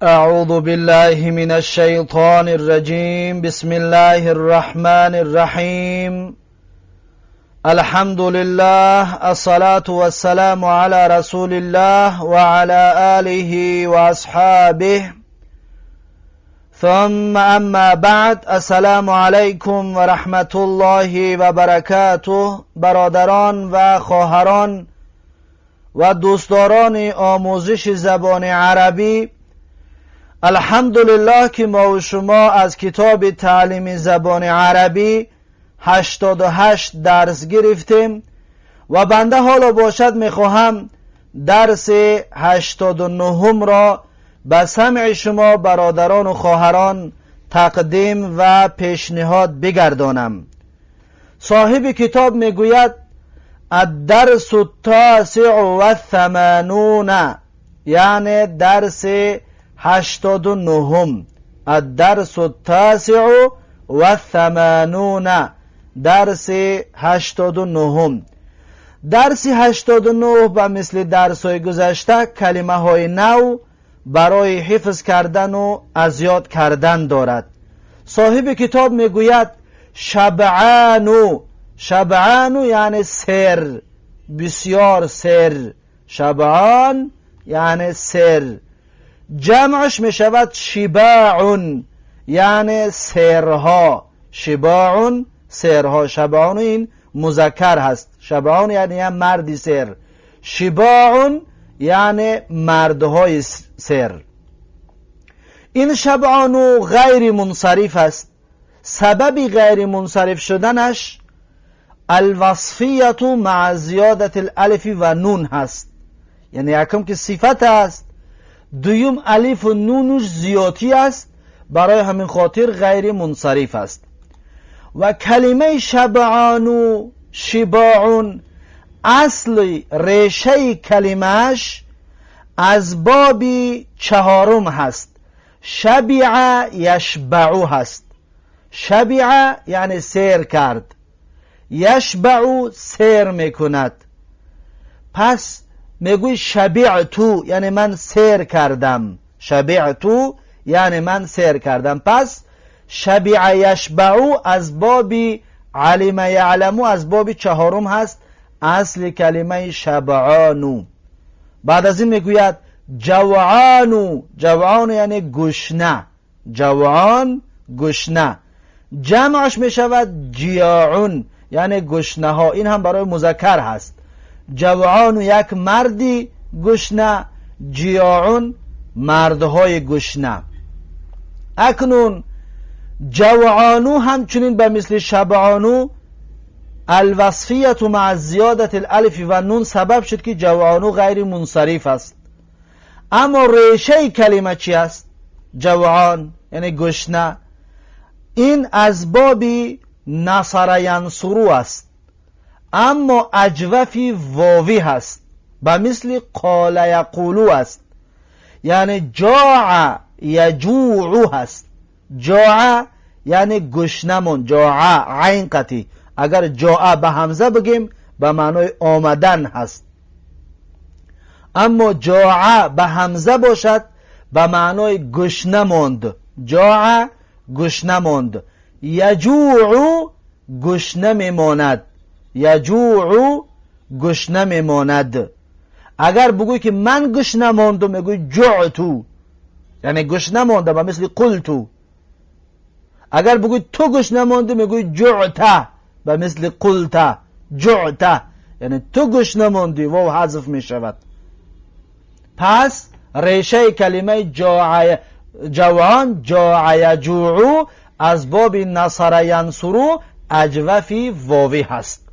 أعوذ بالله من الشيطان الرجيم. بسم الله الرحمن الرحيم. الحمد لله، الصلاة والسلام على رسول الله وعلى آله وأصحابه، ثم أما بعد. السلام علیکم و رحمت الله و برکاته. برادران و خواهران و دوستداران آموزش زبان عربی، الحمدلله که ما و شما از کتاب تعلیم زبان عربی 88 درس گرفتیم و بنده حالا باشد میخواهم درس 89 را به سمع شما برادران و خواهران تقدیم و پیشنهاد بگردانم. صاحب کتاب میگوید: الدرس التاسع والثمانون، یعنی درس 89. الدرس التاسع والثمانون، درس 89. درس 89 به مثل درس های گذشته کلمه های نو برای حفظ کردن و از یاد کردن دارد. صاحب کتاب میگوید: شبعانو. شبعانو یعنی سیر، بسیار سیر. شبعان یعنی سیر، جمعش می شود شباع، یعنی سیرها. شباع، سیرها. شبعان این مذکر هست. شبعان یعنی مردی سیر، شباع یعنی مردهای سیر. این شبعانو غیر منصرف است. سبب غیر منصرف شدنش الوصفیت مع زیادت الالف و نون هست. یعنی یکم که صفت است، دویم الف و نونش زیادی است، برای همین خاطر غیر منصرف است. و کلمه شبعانو، شباعون، اصل ریشه کلمهش از باب چهارم هست. شبع یشبعو هست. شبع یعنی سیر کرد، یشبع سیر میکند. پس میگوی شبعتو، یعنی من سیر کردم. شبعتو یعنی من سیر کردم. پس شبع یشبعو از باب علم یعلمو، از باب چهارم هست اصل کلمه شبعانو. بعد از این میگوید جوعانو. جوعان یعنی گشنه. جوعان، گشنه. جمعش میشود جیاعون، یعنی گشنه ها. این هم برای مذکر هست. جوعان یک مردی گشنه، جیاعون مردهای گشنه. اکنون جوعانو همچنین به مثل شبعانو الوصفیت مع زیادت الالف و نون سبب شد که جوعانو غیر منصرف است. اما ریشه کلمه چی است؟ جوعان یعنی گشنه. این از باب نصر ینصرو است، اما اجوفی واوی هست، به مثل قال یقولو است. یعنی جاع یجوع هست. جاع یعنی گشنه مون. جاع عین قطی. اگر جاع به همزه بگیم به معنای آمدن هست، اما جاع به همزه باشد به معنای گشنه ماند. جاع، گشنه ماند. یجوع، گشنه میماند. یجوع، گشنه میماند. اگر بگوی که من گشنه ماندم، میگوی جعتو، یعنی گشنه ماندم، به مثل قلتو. اگر بگوی تو گشنه ماندی، میگوی جعت، به مثل قلت. جعت یعنی تو گشنه ماندی، واو حذف می شود. پس ریشه کلمه جاع، جوعان، جاع یجوعو از باب نصر ینصرو اجوفی واوی هست.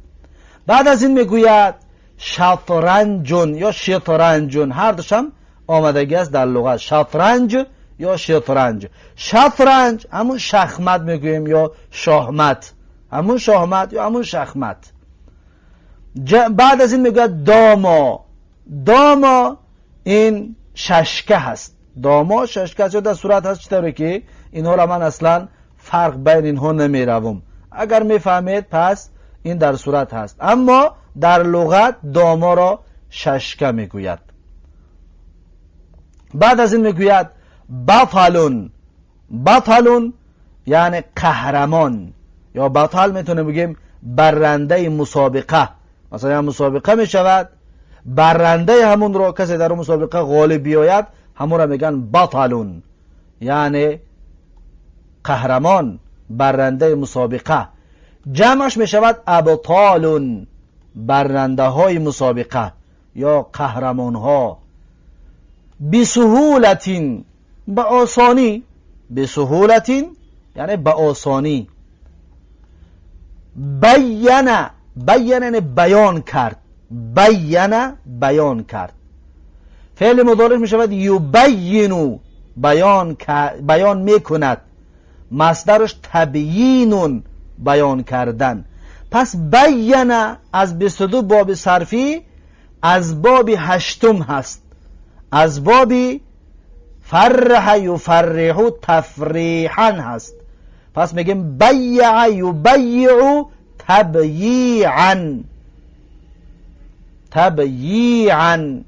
بعد از این میگوید شطرنجون یا شطرنجون، هر دوشم آمدگی است در لغت. شطرنج یا شطرنج. شطرنج همون شخمت میگوییم یا شاهمت، همون شاهمت یا همون شخمت. بعد از این میگوید داما. داما این ششکه هست. داما ششکه است یا در صورت هست. چطوری که اینها را من اصلا فرق بین اینها نمیروم. اگر میفهمید پس این در صورت هست، اما در لغت داما را ششکه میگوید. بعد از این میگوید بطلون. بطلون یعنی قهرمان، یا بطل میتونه بگیم برنده مسابقه. مثلا مسابقه میشود، برنده همون رو کسی در مسابقه غالب بیاید همون رو میگن بطلون، یعنی قهرمان، برنده مسابقه. جمعش میشود ابطالون، برنده های مسابقه یا قهرمان ها. بسهولت، به آسانی. بسهولت یعنی به آسانی. بین، بین یعنی بیان کرد. بین بیان کرد. فعل مضارع می شود یبین، بیان میکند. مصدرش تبیین، بیان کردن. پس بین از 22 باب صرفی از باب هشتم هست، از باب فرح یفرح تفریحا هست. پس میگیم بیع یبیع تبییعا، تبییعا.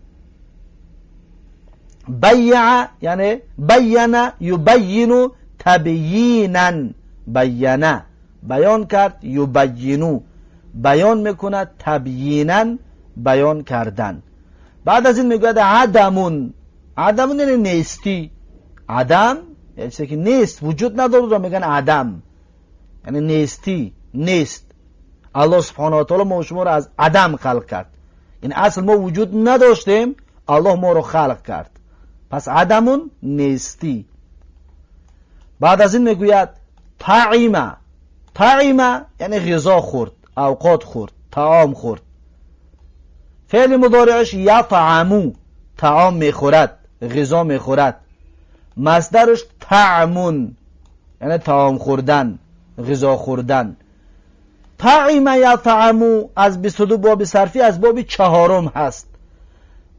بیع یعنی بین یبین تبیینا، بینا بیان کرد، یبینو بیان میکند، تبیینا بیان کردن. بعد از این میگوید عدمون. عدمون یعنی نیستی. عدم یعنی چیزی که نیست، وجود نداره رو میگن عدم، یعنی نیستی، نیست. الله سبحانه و تعالی ما شما رو از عدم خلق کرد، یعنی اصل ما وجود نداشتیم، الله ما رو خلق کرد. پس عدمون نیستی. بعد از این میگوید طعم. طعم یعنی غذا خورد، اوقات خورد، طعام خورد. فعل مضارعش یطعمو، طعام میخورد، غذا میخورد. مصدرش طعمون یعنی طعام خوردن، غذا خوردن. طعم یطعمو از 22 باب صرفی از باب چهارم هست.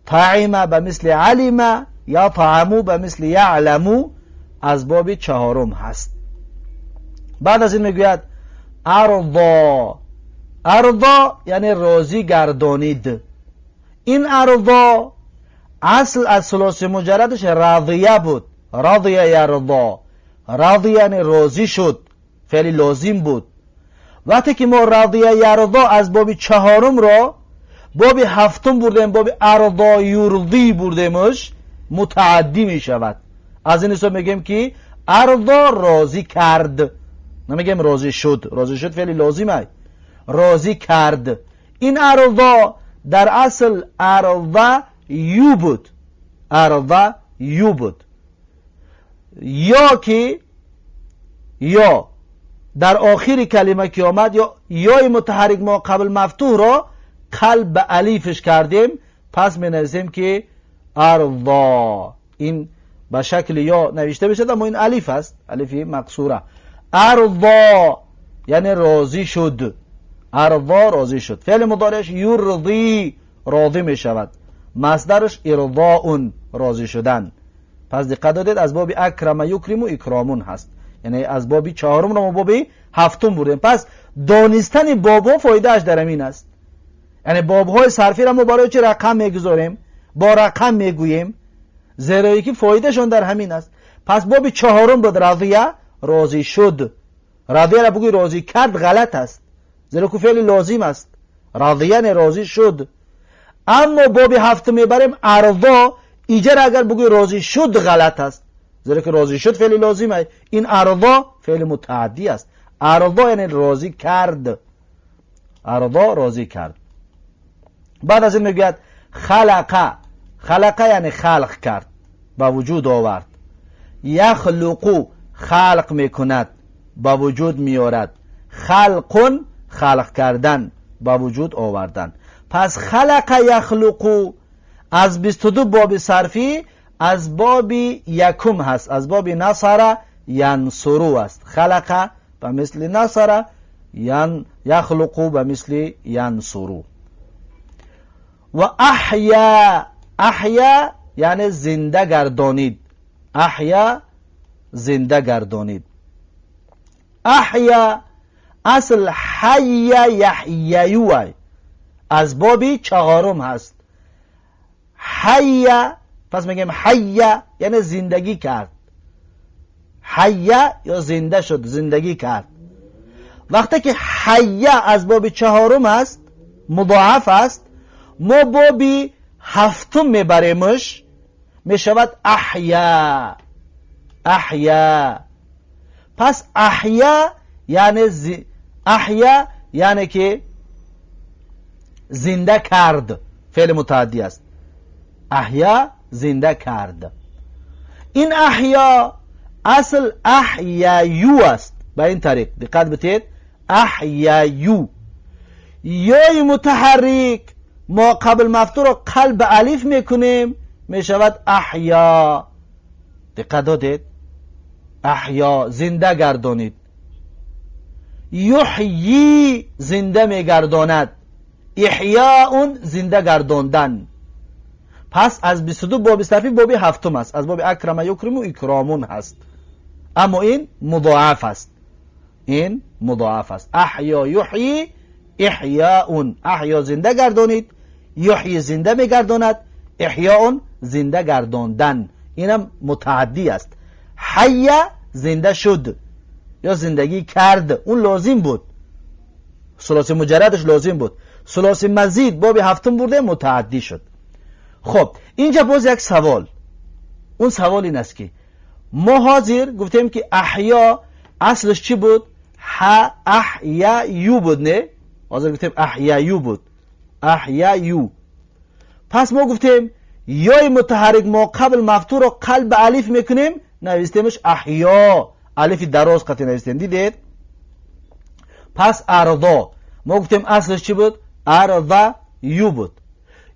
طعم به مثل علم، یطعمو به مثل یعلمو از باب چهارم هست. بعد از این میگوید ارضا. ارضا یعنی راضی گردانید. این ارضا اصل از ثلاثی مجردش رضیه بود. رضیه یرضا، رضیه یعنی راضی شد، فعل لازم بود. وقتی که ما رضیه یرضا از باب چهارم را باب هفتم بردیم، باب ارضا یرضی بردیمش، متعدی می شود. از این حساب میگیم که ارضا راضی کرد، نمیگیم راضی شد. راضی شد فعل لازمه، راضی کرد. این ارضا در اصل ارضا یو بود، ارضا یو بود، یا که یا در آخر کلمه که آمد یا یای متحرک ما قبل مفتوح را قلب به الیفش کردیم، پس می نویسیم که ارضا. این به شکل یا نوشته بشد اما این الیف است، الیف مقصوره. ارضا یعنی راضی شد، ارضا راضی شد. فعل مضارعش یرضی راضی می شود، مصدرش ارضاء راضی شدن. پس دقت دادید از باب اکرم یکرم و اکرامون هست، یعنی از باب چهارم را ما باب هفتم بردیم. پس دانستن بابها فایدهش در همین است. یعنی بابهای صرفی را ما برای چه رقم میگذاریم، با رقم میگوییم، زیرا که فایدهشان در همین است. پس باب چهارم بود رضیه راضی شد. رضیه را بگوی راضی کرد غلط است، زیرا که فعل لازم است. رضیه یعنی راضی شد. اما باب هفتم میبریم ارضا، اینجا را اگر بگوی راضی شد غلط است، زیرا که راضی شد فعل لازم است. این ارضا فعل متعدی است. ارضا یعنی راضی کرد، ارضا راضی کرد. بعد از این میگوید خلق. خلق یعنی خلق کرد، به وجود آورد. یخلقو خلق میکند، به وجود میارد. خلقون خلق کردن، به وجود آوردن. پس خلق یخلقو از 22 باب صرفی از باب یکم هست، از باب نصر ینصرو است. خلق به مثل نصر، یخلقو به مثل ینصرو. و احیا. احیا یعنی زنده گردانید. احیا زنده گردانید. احیا اصل حی یحییو از باب چهارم هست. حی پس میگیم حیه یعنی زندگی کرد، حیه یا زنده شد، زندگی کرد. وقتی که حیه از باب چهارم است، مضاعف است، ما باب هفتم میبریمش، میشود احیا. احیا. پس احیا یعنی احیا یعنی که زنده کرد، فعل متعدی است. احیا زنده کرد. این احیا اصل احیایو است. به این طریق دقت بتید، احیایو یای متحرک ما قبل مفتوح رو قلب الف میکنیم، میشود احیا. دقت دادید؟ احیا زنده گردانید. یحیی زنده میگرداند، احیاء زنده گرداندن. پس از 22 باب صرفی باب هفتم است، از باب اکرم یکرم و اکرامون هست، اما این مضاعف است، این مضاعف است. احیا یحیی احیاء، احیا زنده گردانید، یحیی زنده میگرداند، احیاء زنده گرداندن، اینم متعدی است. حی زنده شد یا زندگی کرد، اون لازم بود، ثلاثی مجردش لازم بود، ثلاثی مزید باب هفتم برده متعدی شد. خب اینجا باز یک سوال، اون سوال این است که ما حاضر گفتیم که احیا اصلش چی بود؟ ح احیا یو بود، نه؟ حاضر گفتیم احیا یو بود، احیا یو. پس ما گفتیم یای متحرک ما قبل مفتوح رو قلب الف میکنیم، نویستیمش احیا، الف دراز قطعی نویستیم، دیدید؟ پس ارضا ما گفتیم اصلش چی بود؟ ارضا یو بود.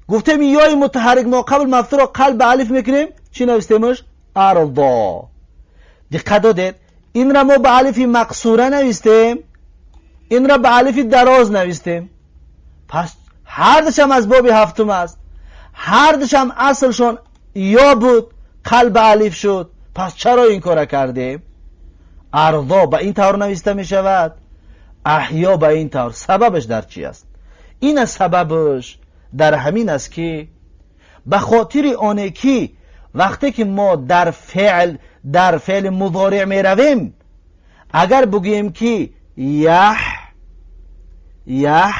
گفتیم یای متحرک ما قبل مفتوح رو قلب الف میکنیم، چی نویستیمش؟ ارضا. دقت دادید؟ این را ما به الف مقصوره نویستیم، این را به الف دراز نویستیم. پس هر دوشم از باب هفتم است، هر دوشم اصلشون یا بود، قلب الف شد. پس چرا این کار کردیم؟ ارضا به این طور نویسته می شود، احیا به این طور. سببش در چی است؟ این از سببش در همین است که به خاطر آنه که وقتی که ما در فعل مضارع می رویم، اگر بگوییم که یح یح،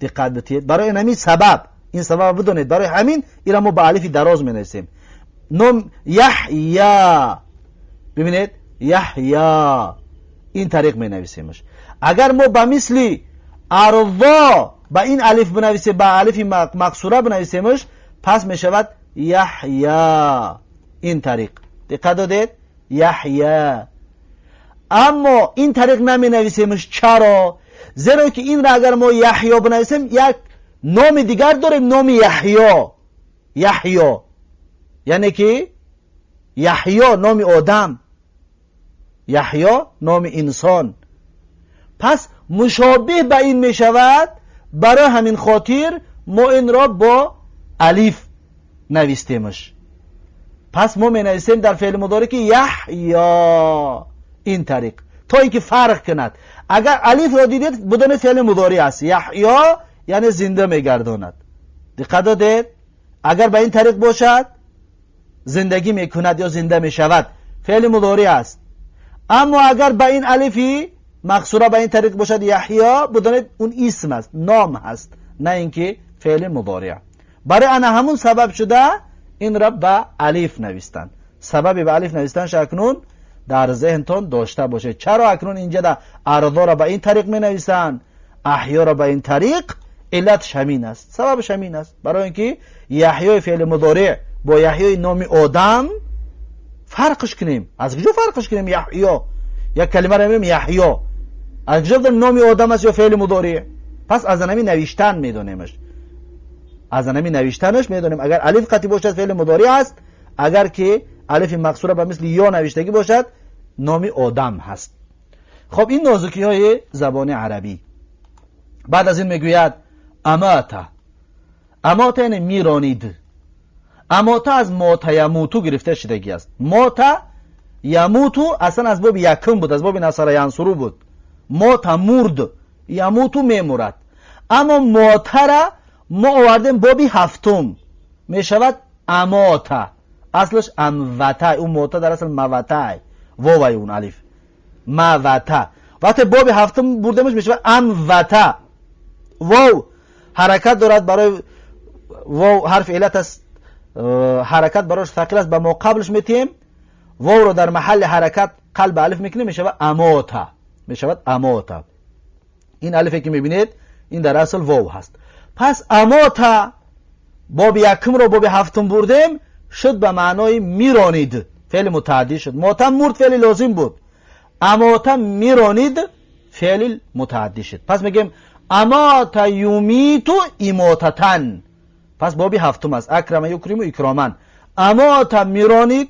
دقت بتید، برای همین سبب، این سبب بدونید، برای همین این ما به الف دراز می نویسیم. نوم یحیا، ببینید یحیا، این طریق می نویسیمش. اگر ما به مثل ارضا به این الف بنویسیم، به الف مقصوره بنویسیمش، پس می شود یحیا، این طریق. دقت دادید؟ یحیا. اما این طریق نمی نویسیمش. چرا؟ زیرا که این را اگر ما یحیا بنویسیم، یک نام دیگر داریم، نام یحیا. یحیا یعنی که یحیا نام آدم، یحیا نام انسان. پس مشابه به این می شود، برای همین خاطر ما این را با الف نویستیمش. پس ما می نویسیم در فعل مضارع که یحیا، این طریق، تا اینکه فرق کند. اگر الف را دیدید بدون فعل مضارع است، یحیا یعنی زنده میگرداند. دقت دادید؟ اگر به این طریق باشد زندگی میکند یا زنده میشود، فعل مضارع است. اما اگر به این الفی مقصوره به این طریق باشد یحیا، بدانید اون اسم است، نام هست، نه اینکه فعل مضارع. برای انا همون سبب شده این را به الف نویستن. سبب به الف نویستن اکنون در ذهنتان داشته باشید. چرا اکنون اینجا در ارضا را به این طریق می نویسند، احیا را به این طریق؟ علتش همین است، سببش همین است، برای اینکه یحیای فعل مضارع با یحیای نام آدم فرقش کنیم. از کجا فرقش کنیم؟ یحیا یک کلمه را میگیم یحیا، از کجا بدونیم نام آدم است یا فعل مضارع؟ پس از همین نوشتن میدونیمش، از همین نوشتنش میدونیم. اگر الف قطعی باشد فعل مضارع است، اگر که الف مقصوره به مثل یا نوشتگی باشد نام آدم هست. خب این نازکی های زبان عربی. بعد از این میگوید اماته. اماته یعنی میرانید. اماته از مات یموتو گرفته شدگی است. مات یموتو اصلا از باب یکم بود، از باب نصر ینصرو بود. مات مرد، یموتو میمورد. اما ماته را ما آوردیم بابی هفتم، میشود اماته. Аслаш амвата, он мота дар асл мавата, вовай он алиф мавата. Вақте боби ҳафтум бурдемаш, мешавад амвата. Вов ҳаракат дорад, барои вов ҳарфи иллат аст, ҳаракат барош сақил аст, ба мо қаблаш метиҳем. Вовро дар маҳалли ҳаракат қалби алиф мекунем, мешавад амота, мешавад амота. Ин алифе ки мебинед, ин дар асл вов ҳаст. Пас амота боби якумро боби ҳафтум бурдем, шуд ба маънои миронид, феъли мутааддӣ шуд. Мота мурд, феъли лозим буд. Амота миронид, феъли мутааддӣ шуд. Пас мегӯем амота юмиту имотатан. Пас боби ҳафтум аст, акрама юкриму икроман. Амота миронид,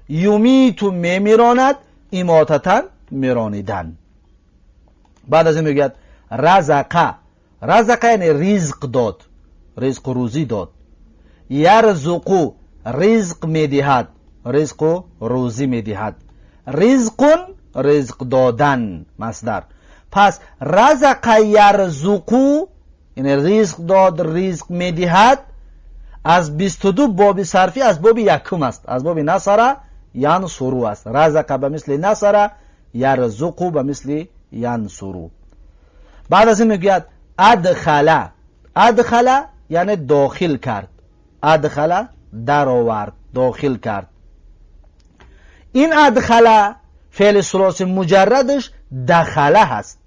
юмиту мемиронад, имотатан миронидан. Баъд аз ин мегӯяд разақа. Разақа яъне ризқ дод, ризқу рӯзӣ дод. Ярзуқу ризқ медиҳад, ризқу рӯзӣ медиҳад. Ризқун ризқ додан, масдар. Пас разақа ярзуқу яъне ризқ дод, ризқ медиҳад. Аз 22 боби сарфӣ аз боби якум аст, аз боби насара янсуру аст. Разақа ба мисли насара, ярзуқу ба мисли янсуру. Баъд аз ин мегӯяд адхала. Адхала яъне дохил кард, адхала даровард, дохил кард. Ин адхала феъли сулоси муҷаррадаш дахала ҳаст.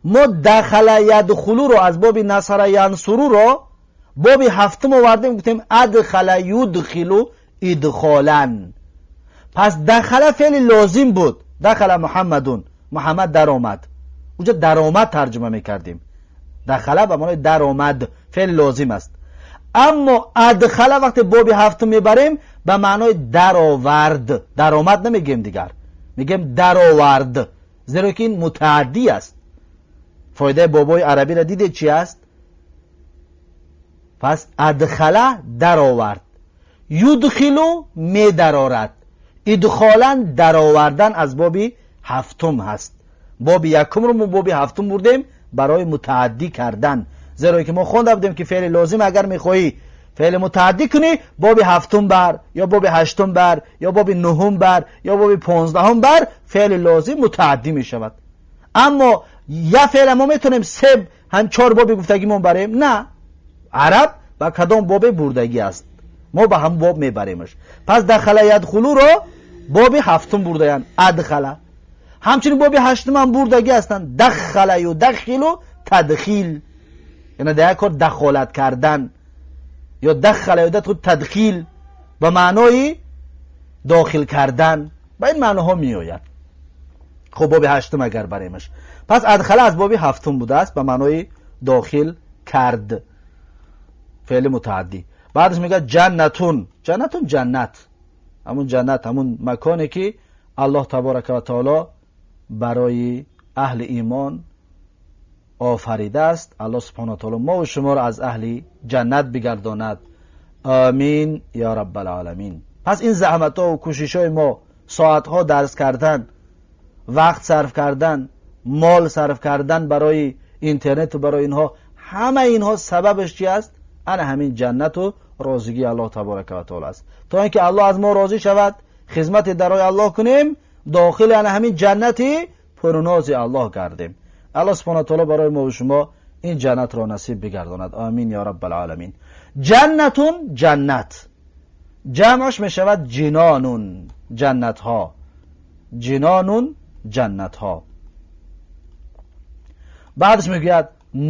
Мо дахала ядхулуро аз боби насара янсуруро боби ҳафтум овардем, гуфтем адхала юдхилу идхолан. Пас дахала феъли лозим буд. Дахала Муҳаммадун, Муҳаммад даромад. Уҷа даромад тарҷума мекардем. Дахала ба маънои даромад, феъли лозим аст. Аммо адхала вақте боби ҳафтум мебарем, ба маънои даровард, даромад намегӯем дигар, мегӯем даровард, зеро ки ин мутааддӣ аст. Фоидаи бобои арабиро дидед чи аст? Пас адхала даровард, юдхилу медарорад, идхолан даровардан аз боби ҳафтум ҳаст. Боби якумро мо боби ҳафтум бурдем барои мутааддӣ кардан, зеро ки мо хонда будем, ки феъли лозим агар мехоҳӣ феъли мутааддӣ кунӣ, боби ҳафтум бар ё боби ҳаштум бар ё боби нуҳум бар ё боби 15-ум бар, феъли лозим мутааддӣ мешавад. Аммо я феъла мо метавонем се ҳам чор боби гуфтагимон барем? На, араб ба кадом бобе бурдагӣ аст, мо ба ҳамн боб мебаремаш. Пас дахала ядхулуро боби ҳафтум бурдаянд, адхала. Ҳамчунин боби ҳаштумам бурдагӣ ҳастанд, дахала юдахилу тадхил, яъне дар як кор дахолат кардан, ё дахала юдахилу тадхил ба маънои дохил кардан, ба ин маъноҳо меояд. Хуб, боби ҳаштум агар баремаш, пас адхала аз боби ҳафтум будааст, ба маънои дохил кард, феъли мутааддӣ. Баъдаш мегӯяд ҷаннатун. Ҷаннатун ҷаннат, ҳамун ҷаннат, ҳамун маконе ки Аллоҳ таборака ва таоло барои аҳли имон офаридааст. Аллоҳ субҳана таоло мову шуморо аз аҳли ҷаннат бигардонад, омин ё раббалоламин. Пас ин заҳматҳо кӯшишҳои мо, соатҳо дарс кардан, вақт сарф кардан, мол сарф кардан барои интернету барои инҳо, ҳамаи инҳо сабабаш чи аст? Ана ҳамин ҷаннату розигии Аллоҳ таборака ва таоло аст. То ин ки Аллоҳ аз мо розӣ шавад, хизмати дарои Аллоҳ кунем, дохили ана ҳамин ҷаннати пурнози Аллоҳ гардем. Аллоҳ субҳана таоло барои мо шумо ин ҷаннатро насиб бигардонад, омин ё раббалоламин. Ҷаннатун ҷаннат, ҷамъаш мешавад ҷинонун, ҷаннатҳо, ҷинонун ҷаннатҳо. Баъдаш мегӯяд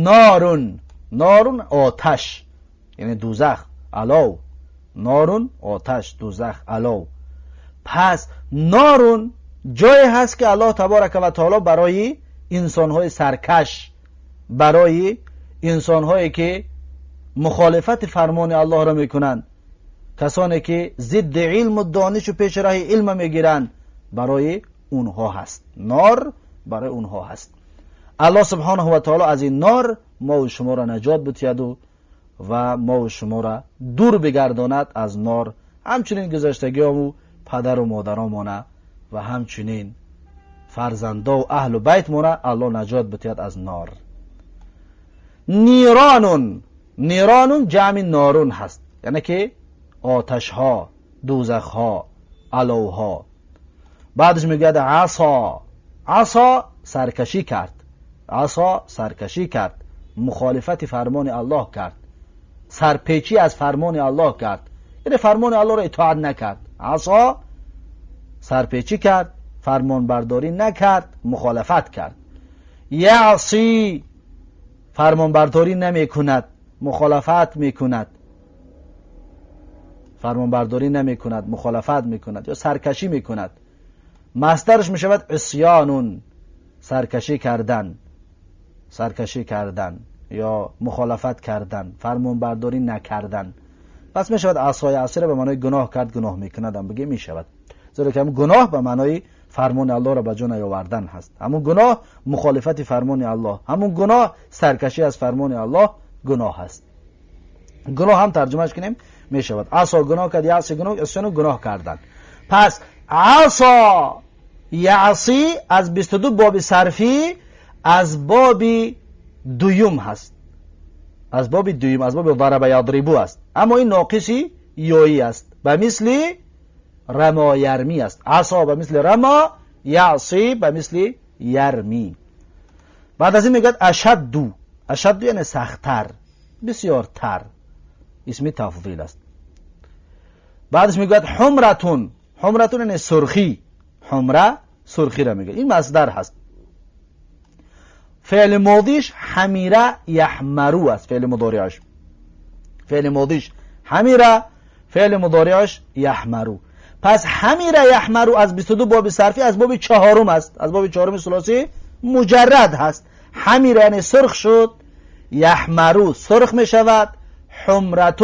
норун. Норун оташ, яъне дузах, алов. Норун оташ, дузах, алов. Пас норун ҷое ҳаст, ки Аллоҳ таборака ва таоло барои инсонҳои саркаш, барои инсонҳое ки мухолифати фармони Аллоҳро мекунанд, касоне ки зидди илму донишу пеши раҳи илма мегиранд, барои онҳо ҳаст. Нор барои онҳо ҳаст. Аллоҳ субҳонаҳу ва таоло аз ин нор мову шуморо наҷот бутияду ва мову шуморо дур бигардонад аз нор, ҳамчунин гузаштагиёму падару модаромона ва ҳамчунин фарзандову аҳлу байтмона Аллоҳ наҷот бутияд аз нор. Ниронун. Ниронун ҷамъи норун ҳаст, яъне ки оташҳо. дӯзахҳо, аловҳо. Баъдаш мегӯяд عصا. عصا саркашӣ кард. عصا саркашӣ кард, мухолифати фармони Аллоҳ кард, сарпечӣ аз фармони Аллоҳ кард, яъне фармони Аллоҳро итоат накард. عصا сарпечӣ кард, фармонбардорӣ накард, мухолифат кард. یعصی фармонбардорӣ намекунад, мухолифат мекунад. Фармонбардорӣ намекунад, мухолифат мекунад ё саркашӣ мекунад. Масдараш мешавад عصیان, саркашӣ кардан, саркашӣ кардан ё мухолифат кардан, фармонбардорӣ накардан. Пас мешавад عصا یعصی را به маънои гуноҳ кард, гуноҳ мекунад ҳам бигем мешавад, зеро ки ҳамун гуноҳ ба маънои фармони Аллоҳро ба ҷо наёвардан ҳаст. Ҳамун гуноҳ мухолифати фармони Аллоҳ, ҳамун гуноҳ саркашӣ аз фармони Аллоҳ гуноҳ ҳаст. Гуноҳ ҳам тарҷумаш кунем мешавад. عصا гуноҳ кард, یعصی гуноҳ, عصیان гуноҳ кардан. Пас عصا یعصی аз 22 боби сарфӣ аз боби дуюм ҳаст, аз боби дуюм, аз боби ضرب یضرب аст, аммо ин ноқиси ёӣ аст, ба мисли رمى یرمی аст. عصا ба мисли رمى, یعصی ба мисли یرمی. Баъд аз ин мегӯяд أشد. أشد яъне сахттар, бисёртар, исми тафзил аст. Баъдаш мегӯяд حمرة. حمرة яъне сурхӣ. حمرة сурхиро мегӯяд, ин масдар ҳаст. Феъли модиш حمر یحمر аст. Феъли мудориаш, феъли модиш حمر, феъли мудориаш یحمر. Пас حمر یحمر аз 22 боби сарфӣ аз боби чаҳорум аст, аз боби чаҳоруми сулосӣ муҷаррад ҳаст. حمر яъне сурх шуд, یحمر сурх мешавад, حمرة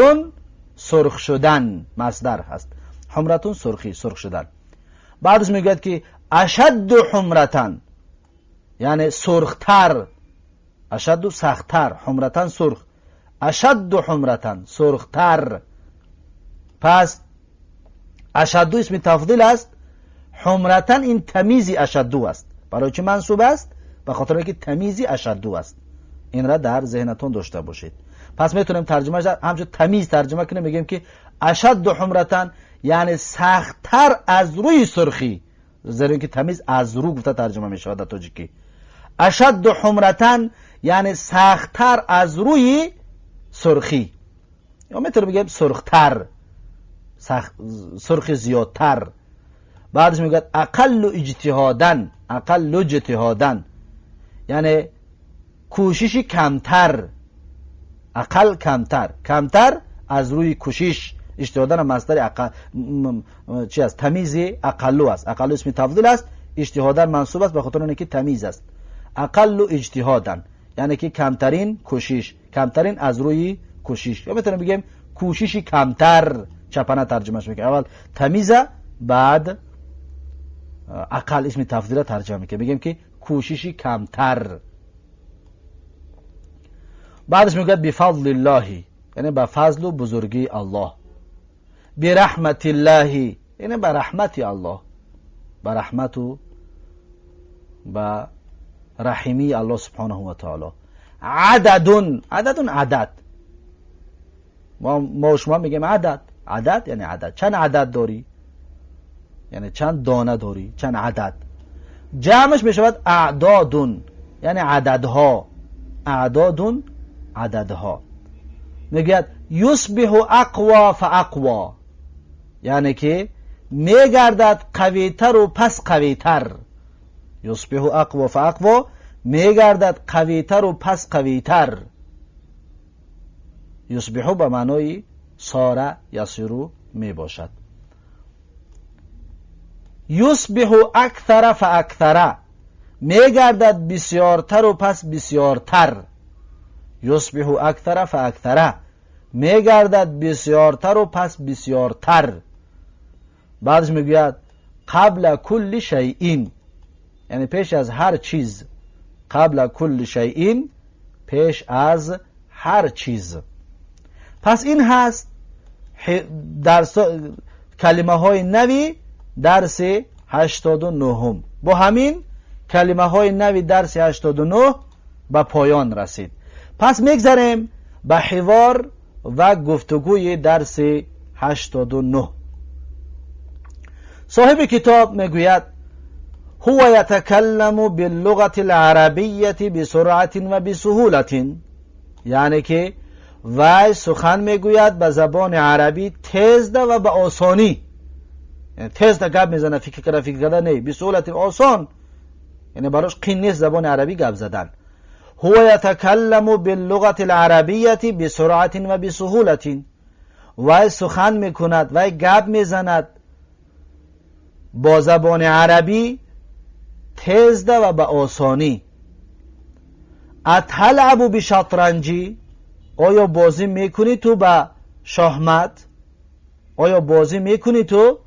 сурх шудан масдар ҳаст. حمرة сурхӣ, сурх шудан. Баъдаш мегӯяд ки أشد حمرة, яъне сурхтар. أشد сахттар, حمرة сурх, أشد حمرة сурхтар. Пас أشد исми тафзил аст, حمرة ин тамизи أشد аст. Барои чӣ мансуб аст? Ба хотире ки тамизи أشد аст. Инра дар зеҳнатон дошта бошед. Пас метавонем тарҷумааш ҳамчун тамиз тарҷума кунем, мегӯем ки أشد حمرة яъне сахттар аз рӯи сурхӣ, зеро ки тамиз аз рӯ гуфта тарҷума мешавад дар тоҷикӣ. أشد حمرة яъне сахттар аз рӯи сурхӣ, ё метавонем бигӯем сурхтар, сурхи зиёдтар. Баъдаш мегӯяд أقل اجتهادا. أقل اجتهادا яъне кӯшиши камтар. أقل камтар, камтар аз рӯи кӯшиш. اجتهادا масдари чи аст? Тамизи أقل аст. أقل исми тафзил аст, اجتهادا мансуб аст ба хотири оне ки тамиз аст. أقل اجتهادا яъне ки камтарин кӯшиш, камтарин аз рӯи кӯшиш, ё метавонем бигӯем кӯшиши камтар. Чапана тарҷумаш мекунем, аввал тамиза, баъд أقل исми тафзила тарҷума мекунем, мегӯем ки кӯшиши камтар. Баъдаш мегӯяд بفضل الله, яъне ба фазлу бузургии Аллоҳ. برحمة الله, яъне ба раҳмати Аллоҳ, ба раҳмату ба раҳимии Аллоҳ سبحانه وتعالى. عدد. عدد адад. Мо шумо мегӯем адад. Адад яъне адад. Чанд адад дорӣ, яъне чанд дона дорӣ, чанд адад. Ҷамъш мешавад أعداد, яъне ададҳо. أعداد ададҳо. Мегӯяд يصبح أقوى فأقوى, яъне ки мегардад қавитару пас қавитар. يصبح أقوى فأقوى, мегардад қавитару пас қавитар. يصبح ба маънои صار يصير мебошад. يصبح أكثر فأكثر, мегардад бисёртару пас бисёртар. يصبح أكثر فأكثر, мегардад бисёртару пас бисёртар. Баъдаш мегӯяд قبل كل شيء, яъне пеш аз ҳар чиз. قبل كل شيء, пеш аз ҳар чиз. Пас ин ҳаст дарс, калимаҳои нави дарси 89-ум. Бо ҳамин калимаҳои нави дарси 89 ба поён расид. Пас мегзарем ба ҳивор ва гуфтугӯи дарси 89. Соҳиби китоб мегӯяд: هو يتكلم باللغة العربية بسرعة وبسهولة. یعنی که وی سخن میگوید به زبان عربی تیز و به آسانی، یعنی تیز گپ میزنه، فکر کرده فکر کرده نه، بسهولة آسان، یعنی براش قین نیست زبان عربی گپ زدن. هو يتكلم باللغة العربية بسرعة وبسهولة. وی سخن میکند، وی گپ میزند با زبان عربی تیز و به آسانی. أتلعب بالشطرنج؟ آیا بازی میکنی تو به شاهمت؟ آیا بازی میکنی تو؟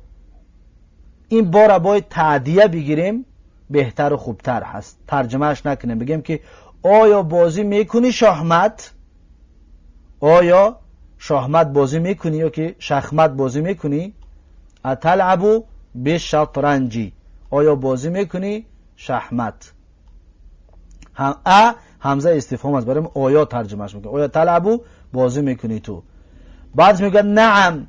این بار باید تعدیه بگیریم، بهتر و خوبتر هست. ترجمهش نکنیم، بگیم که آیا بازی میکنی شاهمت؟ آیا شاهمت بازی میکنی یا که شخمت بازی میکنی؟ أتلعب بالشطرنج، آیا بازی میکنی شحمت؟ هم أ همزه استفهام است، برای آیا ترجمهش میکنه. آیا تلعب بازی میکنی تو؟ بعد میگه نعم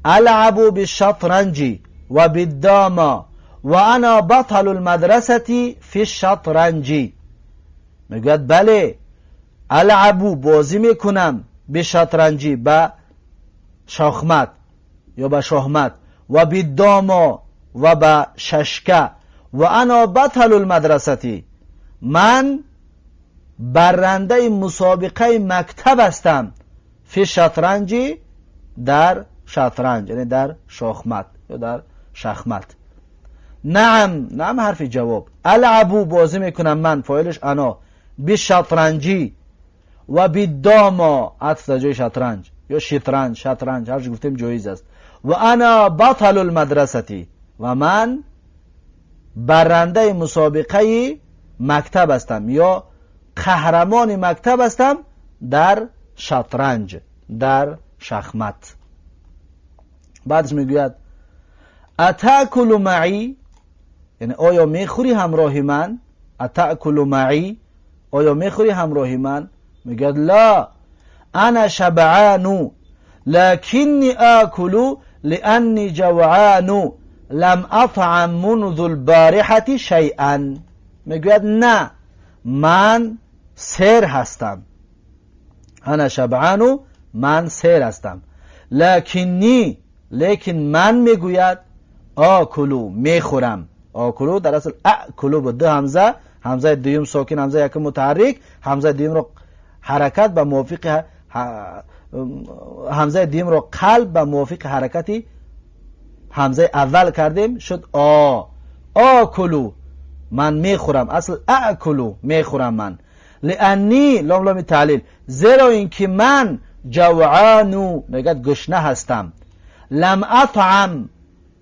ألعب بالشطرنج وبالداما وأنا بطل المدرسة في الشطرنج. میگوید بله، ألعب بازی میکنم، بالشطرنج به شاخمت یا به شاهمت، وبالداما و به ششکه، وأنا بطل المدرسة من برنده مسابقه مکتب هستم، في الشطرنج در شطرنج، یعنی در شاخمت یا در شخمت. نعم، نعم حرف جواب، ألعب بازی میکنم من، فاعلش أنا، بالشطرنج وبالداما، عطف در جای شطرنج یا شطرنج، شطرنج هر گفتیم جایز است، وأنا بطل المدرسة و من برنده مسابقه مکتب هستم یا قهرمان مکتب هستم در شطرنج، در شخمت. بعدش میگوید أتأكل معي؟ یعنی آیا میخوری همراه من؟ أتأكل معي، آیا میخوری همراه من؟ میگوید لا أنا شبعان لكني آكل لأني جوعان لم أطعم منذ البارحة شيئا. میگوید نه، من سیر هستم، أنا شبعان من سیر هستم، لكني لیکن من میگوید آكل میخورم. آكل در اصل أأكل بود، دو همزه، همزه دوم ساکن، همزه یکم متحرک، همزه دوم رو حرکت به موافق همزه دوم رو قلب به موافق حرکتی همزه اول کردیم، شد آ. آكل من میخورم، اصل أأكل میخورم من، لأني لام لام تعلیل، زیرا اینکه من جوعان میگد گشنه هستم، لم أطعم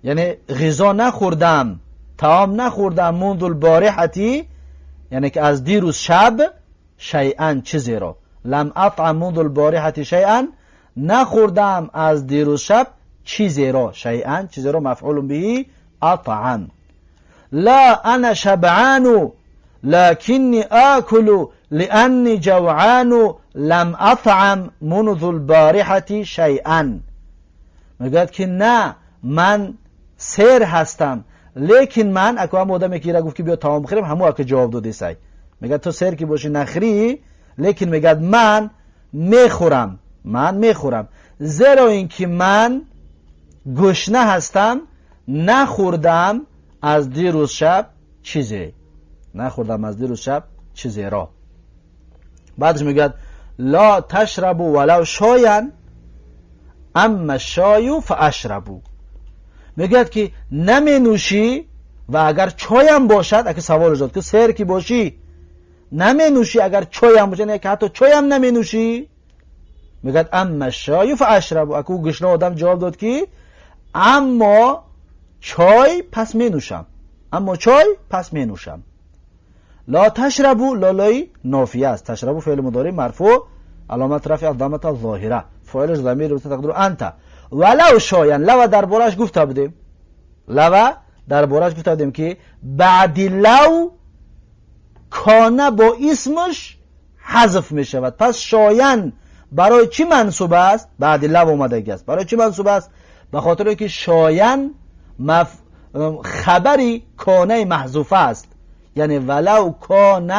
یعنی غذا نخوردم، طعام نخوردم، منذ البارحة یعنی که از دیروز شب، شيئا چیزی را، لم أطعم منذ البارحة شيئا نخوردم از دیروز شب چیزی را، شيئا چیزی را، مفعول به أطعم. لا أنا شبعان لكني آكل لأني جوعان لم أطعم منذ البارحة شيئا. میگوید که نه، من سیر هستم، لیکن من اکو هم آدمی که گفت که بیا طعام بخوریم، همو که جواب دادی سای میگه تو سیر که باشی نخری، لیکن میگه من میخورم، من میخورم زیرا اینکه من گشنه هستم، نخوردم از دیروز شب چیزی، نخوردم از دیروز شب چیزی را. بعدش میگه لا تشرب ولو شايا أما الشاي فأشرب. میگوید که نمی نوشی و اگر چایم باشد. اگه سوال داد که سیر کی باشی نمی نوشی، اگر چایم باشد، یعنی که حتی چایم نمی نوشی. میگه أما الشاي فأشرب. اکو گشنه آدم جواب داد که اما چای پس می نوشم، اما چای پس می نوشم. لا تشرب لا لای نافیه است. تشرب فعل مضارع مرفوع، علامت رفع الضمة الظاهرة، فاعلش ضمیر تقدیره أنت. ولو شايا، لو دربارش گفته بودیم، لو دربارش گفته بودیم که بعد لو كان با اسمش حذف می شود. پس شايا برای چی منصوب است؟ بعد لو اومده است. برای چی منصوب است؟ به خاطر که شايا خبری کانه محذوفه است، یعنی ولو کان،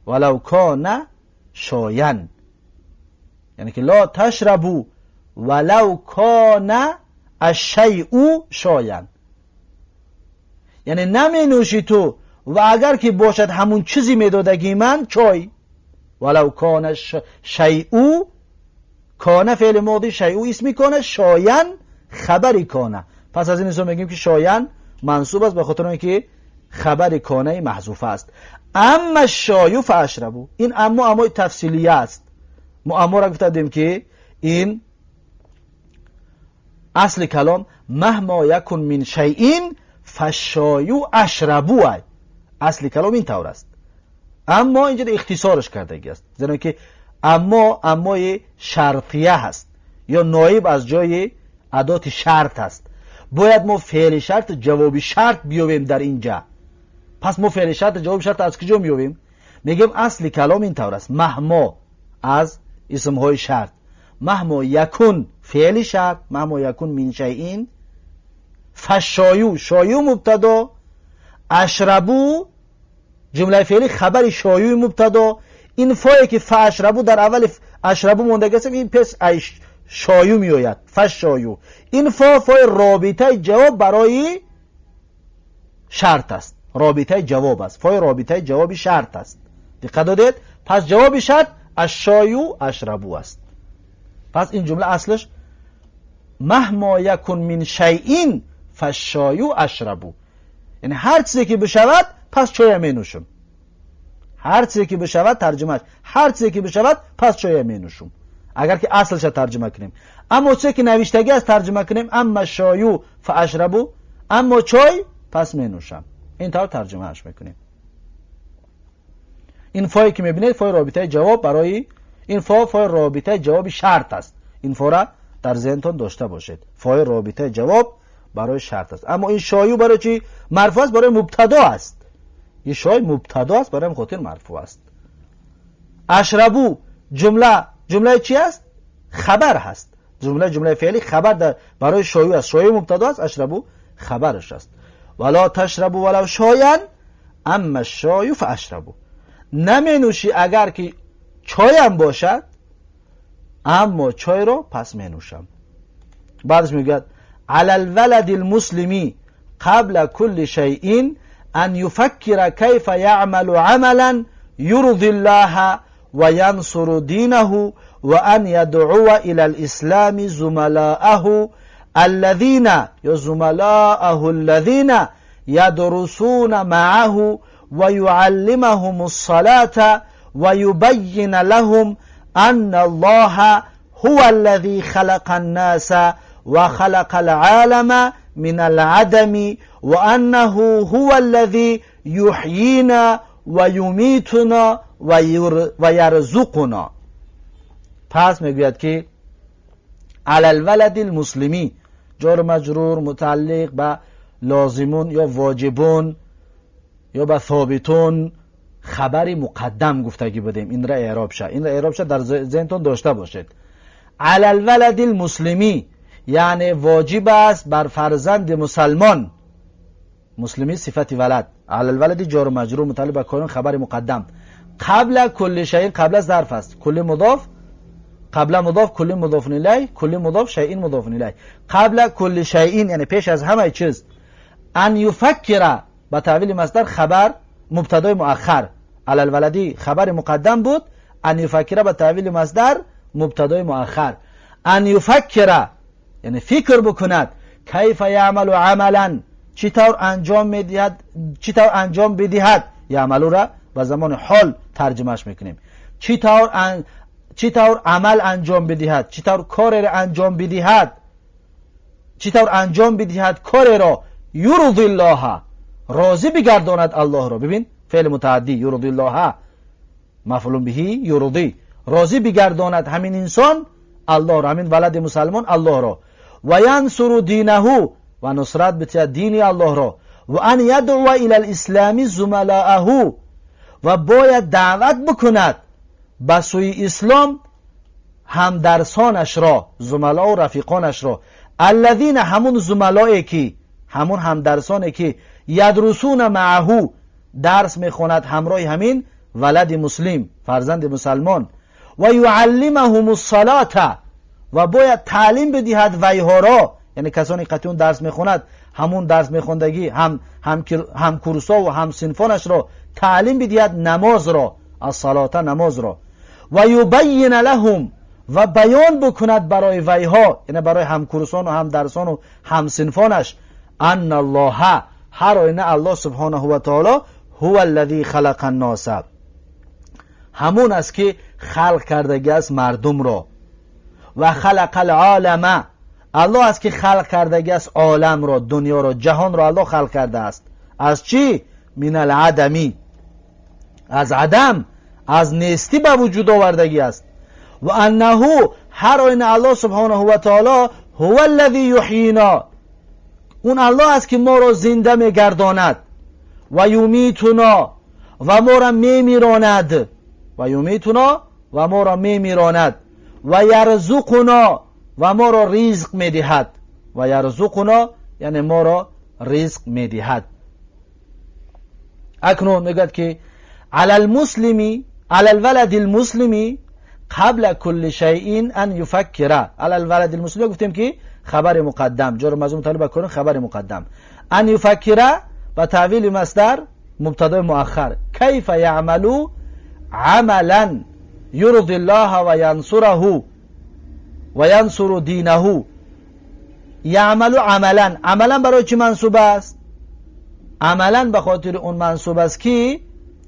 ولو کان شاین، یعنی که لا تشربوا ولو کان الشیء شاین، یعنی نمی نوشی تو و اگر که باشد همون چیزی میدادگی من چای. ولو کان شیء، کان فعل ماضی، شیء اسمی کان، شاین خبری کانه. پس از این حساب میگیم که شاین منصوب است به خاطر اینکه خبر کانه محذوفه است. اما الشای فاشربوا، این اما امای تفصیلیه است. ما اما را گفتیم که این اصل کلام مهما یکن من شیء فالشای اشربوا، اصل کلام این طور است، اما اینجا اختصارش کردگی است، زیرا که اما امای شرطیه هست یا نایب از جای ادات شرط است. باید ما فعل شرط جواب شرط بیاوریم در اینجا. پس ما فعل شرط جواب شرط از کجا میابیم؟ میگیم اصل کلام این طور است، مهما از اسمهای شرط، مهما یکن فعل شرط، مهما یکن من شیء، فالشایو، شایو مبتدا، اشربو جمله فعلی خبر شایو مبتدا. این فایی که فاشربو در اول اشربو مونده است، این پس شایو میآید، فشایو. این فا فای رابطه جواب برای شرط است، رابطه جواب است، فای رابطه جواب شرط است. دقت دادید؟ پس جواب شرط الشایو اشربو است. پس این جمله اصلش مهما یکن من شیء فالشایو اشربو، یعنی هر چیزی که بشود پس چای می نوشم. هر چیزی که بشود، ترجمهش هر چیزی که بشود پس چای می نوشم، اگر که اصلش ترجمه کنیم. اما چیزی که نوشتگی است ترجمه کنیم، اما شایو فاشربو، اما چای پس می نوشم، این طور ترجمهش میکنیم. این فایی که میبینید فای رابطه جواب برای این فا، فای رابطه جواب شرط است. این فا را در ذهنتان داشته باشید، فای رابطه جواب برای شرط است. اما این شایو برای چی مرفوع است؟ برای مبتدا است. این شای مبتدا است، برای خاطر مرفوع است. اشربو جمله، جمله چی است؟ خبر هست. جمله، جمله فعلی خبر در برای شایو است. شایو مبتدا است، اشربو خبرش است. ولا تشربوا ولو شایا اما الشای فاشربوا، نمی نوشی اگر که چایم باشد، اما چای رو پس می نوشم. بعدش میگه علی الولد المسلم قبل كل شيء ان يفكر كيف يعمل عملا يرضي الله وينصر دينه وان يدعو الى الاسلام زملاءه الذين زملاءه الذين يدرسون معه ويعلمهم الصلاة ويبين لهم أن الله هو الذي خلق الناس وخلق العالم من العدم وأنه هو الذي يحيينا ويميتنا ويرزقنا. پس میگوید که علی الولد المسلمی، جار مجرور متعلق به لازمون یا واجبون یا به ثابتون خبری مقدم گفتگی بودیم. این را اعراب شه، این را اعراب شه در ذهنتون داشته باشید. علی الولد المسلمی یعنی واجب است بر فرزند مسلمان. مسلمی صفت ولد، علی الولد جار و مجرور متعلق به کارون خبر مقدم. قبل کل شیء قبل از ظرف است، کل مضاف قبل مضاف، کل مضاف الیه، کل مضاف شیء مضاف الیه. قبل کل شیء یعنی پیش از همه چیز. ان یفکر با تاویل مصدر خبر مبتدای مؤخر، علی الولدی خبر مقدم بود، ان یفکر با تاویل مصدر مبتدای مؤخر. ان یفکر یعنی فکر بکند، کیف یعمل عملا چطور انجام میدهد، چطور انجام بدهد. یعمل را به زمان حال ترجمهش میکنیم. چطور عمل انجام بدهد، چطور کار را انجام بدهد، چطور انجام بدهد کار را. یرضی الله راضی بگرداند الله را. ببین فعل متعدی یرضی الله مفعول به یرضی، راضی بگرداند همین انسان الله را، همین ولد مسلمان الله را. و ینصر دینه و نصرت بتید دین الله را. و ان یدعو الی الاسلام زملاءه و باید دعوت بکند به سوی اسلام همدرسانش را، زملا و رفیقانش را. الذین همون زملایی که همون همدرسانه که یدرسون معه درس میخواند همراه همین ولد مسلم، فرزند مسلمان، و یعلمهم الصلاة و باید تعلیم بدهد ویها را، یعنی کسانی که اون درس میخواند همون درس میخوندگی هم کورسا و هم صنفانش را تعلیم بدهد نماز را، الصلاة نماز را، و یبین لهم و بیان بکند برای ویها، یعنی برای همکورسان و همدرسان و همصنفانش، ان الله هر آینه الله سبحانه و تعالی هو الذی خلق الناس همون است که خلق کردگی است مردم را، و خلق العالم الله است که خلق کردگی است عالم را، دنیا را، جهان را الله خلق کرده است. از چی؟ من العدمی، از عدم، از نیستی به وجود آوردگی است. و انه هر آینه الله سبحانه و تعالی هو الذی یحیینا اون الله است که ما را زنده میگرداند، و یمیتنا و ما را میمیراند، و یمیتنا و ما را میمیراند، و یرزقنا و ما را رزق میدهد، و یرزقنا یعنی ما را رزق میدهد. اکنون میگوید که علی المسلمی علی الولد المسلمی قبل كل شیء ان یفکر. علی الولد المسلمی گفتیم که خبر مقدم، جار مجرور متعلق به کن خبر مقدم، ان یفکر با تاویل مصدر مبتدا مؤخر، کیف یعمل عملا یرضی الله و ینصره و ینصر دینه. یعمل عملا، عملا برای چی منصوب است؟ عملا به خاطر اون منصوب است که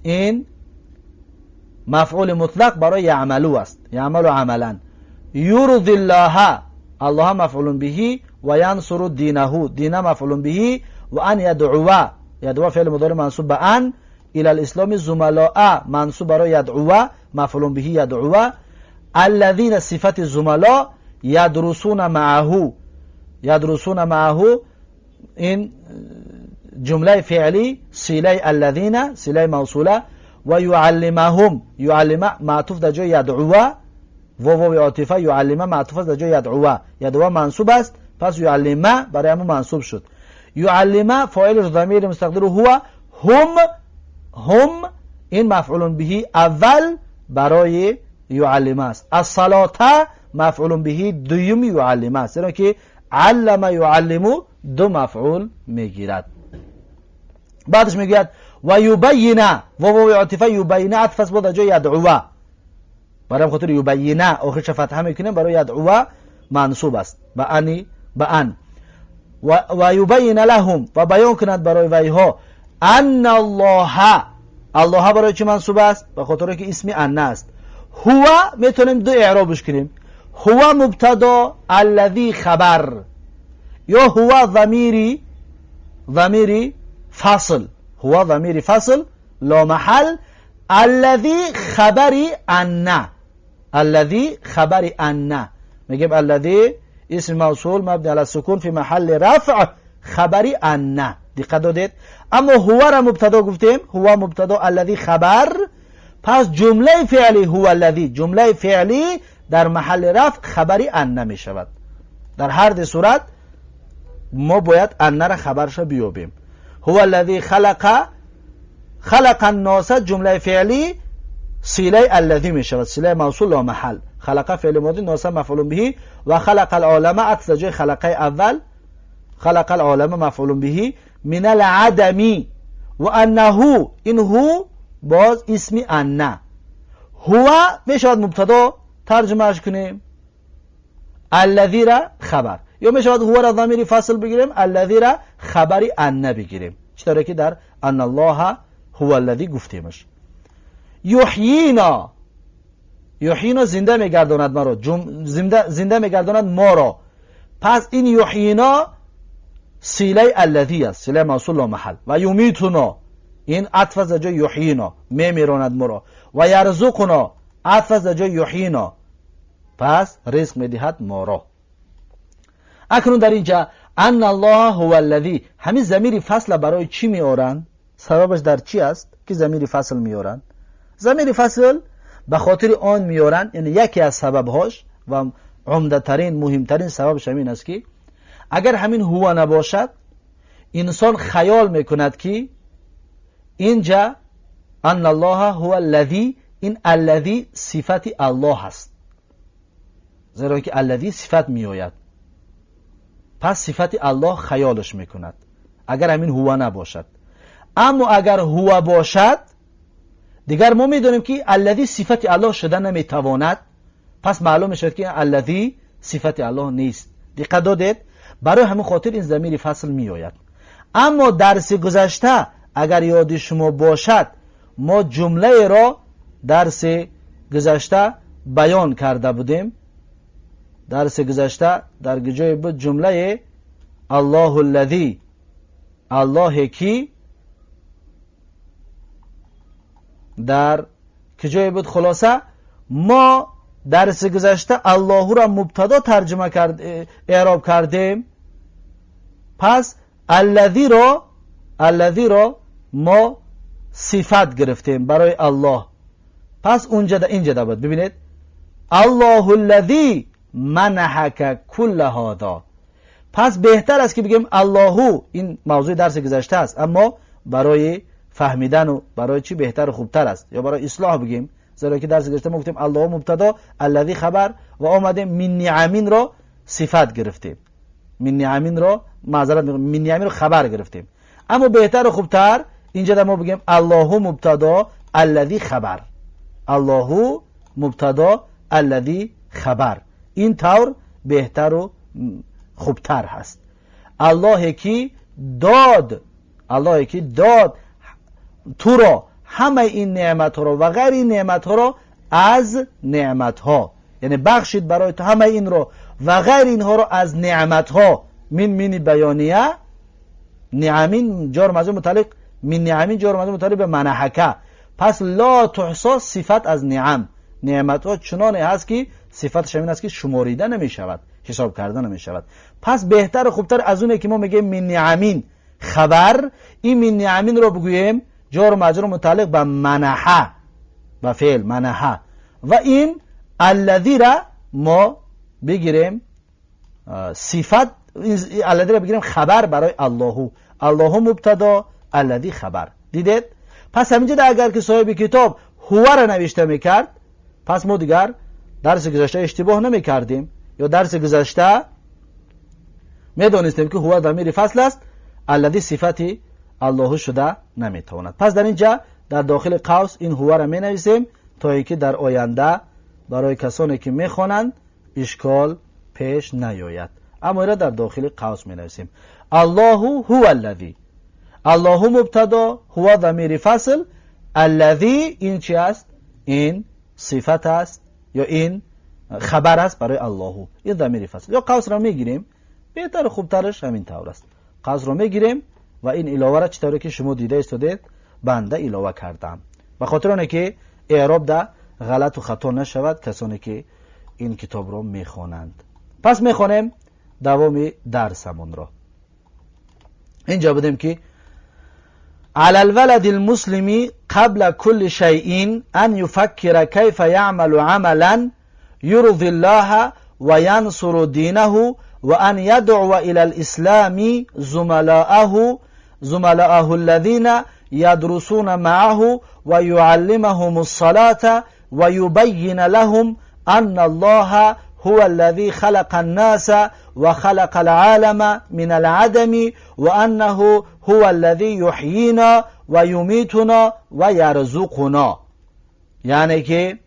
این مفعول مطلق برای یعملو است، یعمل عملا. یرضی الله، الله مفعول به، و ینصر دینه، دینه مفعول به، و ان یدعو، یدعو فعل مضارع منصوب به ان، الى الاسلام زملاء منصوب برای یدعو مفعول به یدعو، الذین صفت زملاء یدرسون معه، یدرسون معه این جمله فعلی صله الذین صله موصوله، و یعلمهم، یعلم معطوف در جای یدعو، و واو عاطفه یعلم معطوف است در جای یدعو، یدعو منصوب است پس یعلم برای همون منصوب شد. یعلم فاعل ضمیر مستقدر هو، هم، هم این مفعول به اول برای یعلم است. الصلاه مفعول به دوم یعلم است، زیرا که علم یعلم دو مفعول میگیرد. بعدش میگوید و یبین، و واو عاطفه یبین عطف است در جای یدعو، برای خاطر یبین آخرش فتحه میکنیم برای یدعو منصوب است به انی به ان، و یبین لهم و بیان کند برای ویها، ان الله، الله برای چی منصوب است؟ به خاطر که اسم ان است. هو میتونیم دو اعرابش کنیم، هو مبتدا الذی خبر، یا هو ضمیری، ضمیری فصل، هو ضمیر فصل لا محل، الذی خبری ان، الذی خبر ان، میگیم الذی اسم موصول مبنی علی السکون فی محل رفع خبری ان. دقت دادید؟ اما هو را مبتدا گفتیم، هو مبتدا الذی خبر، پس جمله فعلی هو الذی، جمله فعلی در محل رفع خبری ان می شود. در هر دو صورت ما باید ان را خبرش بیابیم. هو الذی خلق، خلق الناس جمله فعلی صله الذی می شود، صله موصول لا محل، خلق فعل ماضی، ناس مفعول به، و خلق العالم عطف جای خلقه اول، خلق العالم مفعول به من العدم، و انه، این هو باز اسم ان، هو می شود مبتدا ترجمهش کنیم، الذی را خبر، یا می شود هو را ضمیر فصل بگیریم، الذی را خبری ان بگیریم، چطوری که در ان الله هو الذی گفتیمش. یحیینا، یحیینا زنده میگرداند ما را، زنده میگرداند ما را. پس این یحیینا صله الذی است، صله موصول لا محل، و یمیتنا این عطف است در جای یحیینا، میمیراند ما را، و یرزقنا عطف است در جای یحیینا، پس رزق میدهد ما را. اکنون در اینجا ان الله هو الذی، همین ضمیر فصل برای چی میآورند؟ سببش در چی است که ضمیر فصل میآورند؟ ضمیر فصل به خاطر آن میآورند، یعنی یکی از سببهاش و عمده ترین مهمترین سببش همین است که اگر همین هو نباشد Инсон хаёл мекунад, ки инҷа أن الله هو الذي, ин الذي сифати Аллоҳ аст, зеро ки الذي сифат меояд, пас сифати Аллоҳ хаёлаш мекунад, агар ҳамин هو набошад. Аммо агар هو бошад, дигар мо медонем, ки الذي сифати Аллоҳ шуда наметавонад. Пас маълум мешавад, ки الذي сифати Аллоҳ нест. Диққат додед? Барои ҳамин хотир ин замири фасл меояд. Аммо дарси гузашта, агар ёди шумо бошад, мо ҷумлаеро дарси гузашта баён карда будем. Дарси гузашта дар ҷое буд ҷумлае الله الذي, Аллоҳе ки, дар куҷое буд? Хулоса, мо дарси гузашта Аллоҳуро мубтадо тарҷума кард, эъроб кардем. Пас الذي ро мо сифат гирифтем барои Аллоҳ. Пас унҷада, инҷада буд, бибинед: الله الذي منحك كل هذا. Пас беҳтар аст, ки бигем الله. Ин мавзӯи дарси гузашта аст, аммо барои фаҳмидану барои чӣ беҳтару хубтар аст ё барои ислоҳ бигем, зеро ки дарси гузашта мо гуфтем الله мубтадо, الذي хабар ва омадем من نعم ро сифат гирифтем, من نعم ро, маъзарат, من نعم ро хабар гирифтем. Аммо беҳтару хубтар инҷа мо бигем الله мубтадо, الذي хабар, الله мубтадо, الذي хабар. Ин тавр беҳтару хубтар ҳаст. Аллоҳе ки дод, Аллоҳе ки дод туро ҳамаи ин неъматҳоро ва ғайри ин неъматҳоро аз неъматҳо, яъне бахшид барои ту ҳамаи инро ва ғайри инҳоро аз неъматҳо. من, мини баёния, نعم ҷор маҷрур мутааллиқ, من نعم ҷор маҷрур мутааллиқ ба منحك. Пас لا تحصى сифат аз نعم. Неъматҳо чуноне ҳаст, ки сифаташ ҳамин аст, ки шуморида намешавад, ҳисоб карда намешавад. Пас беҳтару хубтар аз оне ки мо мегӯем من نعم хабар, ин من نعم ро бигӯем ҷору маҷрур мутааллиқ ба منح, ба феъл منح, ва ин الذي ра мо бигирем сифат, الذي ра бигирем хабар барои الله. الله мубтадо, الذي хабар. Дидед? Пас ҳаминҷода агар ки соҳиби китоб هو ра навишта мекард, пас мо дигар дарси гузашта иштибоҳ намекардем ё дарси гузашта медонистем, ки هو замири фасл аст, الذي сифати Аллоҳу шуда наметавонад. Пас дар ин ҷа дар дохили қавс ин هو ра менависем, то ин ки дар оянда барои касоне ки мехонанд ишкол пеш наёяд. Аммо ира дар дохили қавс менависем: الله هو الذي, الله мубтадо, هو замири фасл, الذي ин чи аст? Ин сифат аст ё ин хабар аст барои الله. Ин замири фасл ё қавсро мегирем, беҳтару хубтараш ҳамин тавр аст. Қавсро мегирем ва ин иловаро, чӣ тавре ки шумо дида истодед, банда илова кардам, ба хотир оне ки эъроб да ғалату хато нашавад касоне ки ин китобро мехонанд. Пас мехонем давоми дарсамонро. Инҷа будем, ки على الولد المسلم قبل كل شيء أن يفكر كيف يعمل عملا يرضي الله وينصر دينه وأن يدعو إلى الإسلام زملاءه الذين يدرسون معه ويعلمهم الصلاة ويبين لهم أن الله هو الذي خلق الناس وخلق العالم من العدم وأنه هو الذي يحيينا ويميتنا ويرزقنا. یعنی که